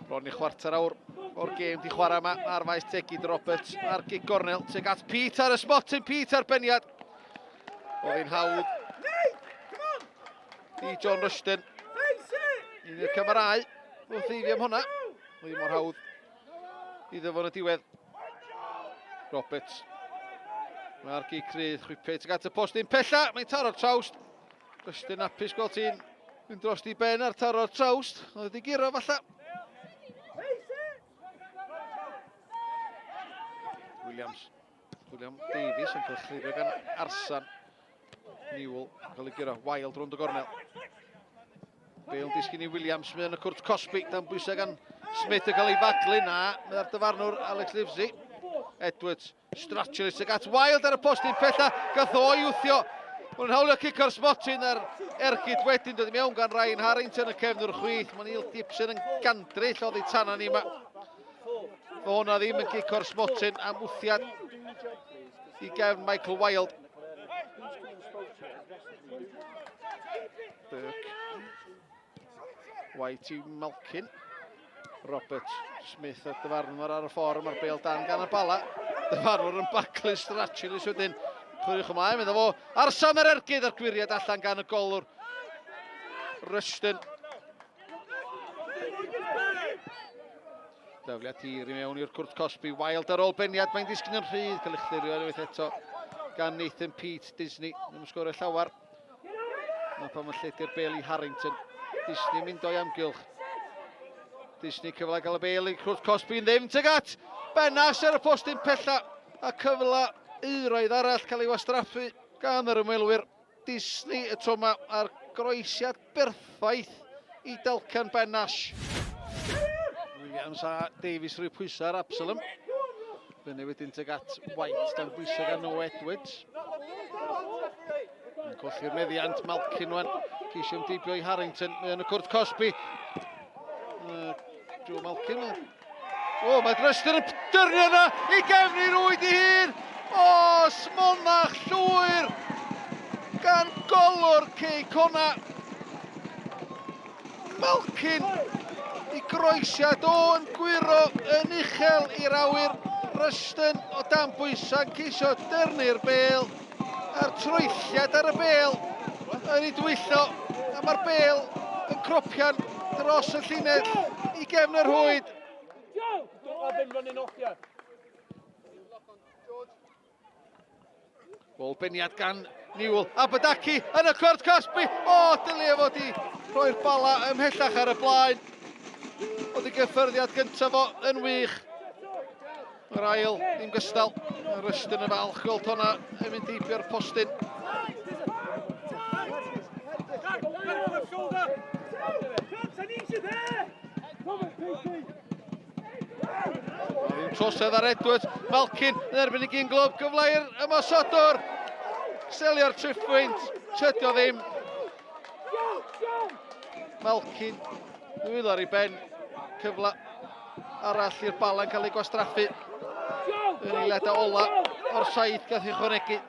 Bron i chwarter awr o'r gêm di chwarae yma ar faes Tegid Roberts ar gig gornel tuag at Pete ar y smotyn, Pete ar beniad. Oedd hi'n hawdd i John Rushton. Un o'r camerau wrth eifio am hwnna. Oedd hi mor hawdd iddo fo yn y diwedd. Roberts. Mae'r gig crydd, chwipio tuag at y postyn pella, mae'n taro'r trawst. Rushton apus gweld ti'n mynd dros di ben ar taro'r trawst. Oedd wedi guro falle. Williams. William Davies yn cael chlirio gan Arsan. Newell yn cael ei guro. Wild rownd y gornel. Bale yn disgyn i Williams, mae yn y cwrt cosbi, dan bwysau gan Smith yn cael ei faglu. Na, mae'r dyfarnwr Alex Livesey. Edwards, Stratulis ag at Wild ar y postyn pella, gath o i wthio. Mae'n hawlio cic o'r smotyn a'r ergyd wedyn dod i mewn gan Ryan Harrington y cefnwr chwith. Mae Neil Gibson yn gandryll oddi tan ni yma. Fo hwnna ddim yn cic o'r smotyn am wthiad i gefn Michael Wild. Burke. White i Malkin. Robert Smith a dyfarnwr ar y ffordd, mae'r bel dan gan y bala. Dyfarnwr yn baglu Stratulis wedyn. Chwiliwch ymlaen, meddwl fo. Arsan yr ergyd a'r gwiriad allan gan y golwr. Rushton. Dafliad hir i mewn i'r cwrt cosbi. Wild ar ôl beniad, mae'n disgyn yn rhydd. Cael ei chlirio unwaith eto gan Nathan Pete Disney. Ddim yn sgorio llawer. Mae pan mae'n lledu'r bel i Harrington. Disney mynd o'i amgylch. Disney cyfle gael y bel i cwrt cosbi'n ddim tuag at Benas ar y postyn pella a cyfle euraidd arall cael ei wastraffu gan yr ymwelwyr. Disney y tro yma a'r groesiad berffaith i Dalcan Benas. Williams a Davies rhoi pwysau ar Absalom. Fyny wedyn tuag at White dan bwysau gan Noah Edwards. Yn colli'r meddiant, Malkin wan. Ceisio ymdeibio i Harrington. Mae yn y cwrt cosbi. Joe Malkin. O, mae Dryster yn dyrnu yna i gefn i rwyd i hun. O, smonach llwyr gan golwr Cei Cona. Malkin i groesiad o yn gwyro yn uchel i'r awyr. Rushton o dan bwysau'n ceisio dyrnu'r bel a'r troelliad ar y bel yn ei dwyllo a mae'r bel yn cropian dros y llinell i gefn y rhwyd. Joe! Don't have him running off you. Gol beniad gan Newell. Abadaki yn y cwrt cosbi. O, dylia fod i rhoi'r bala ymhellach ar y blaen. Oedd ei gyffyrddiad gyntaf fo yn wych. Yr ail ddim gystal. Yr ystyn y falch gweld hwnna yn mynd heibio'r postyn. Ddim trosedd ar Edwards. Malkin yn erbyn y gyn glwb. Gyfle i'r ymosodwr. Selio'r triphwynt. Tydio ddim. Malkin dwylo ar ei ben. Cyfle arall i'r bala'n cael ei gwastraffu. Yn eiliadau ola o'r saith gath ei chwanegu.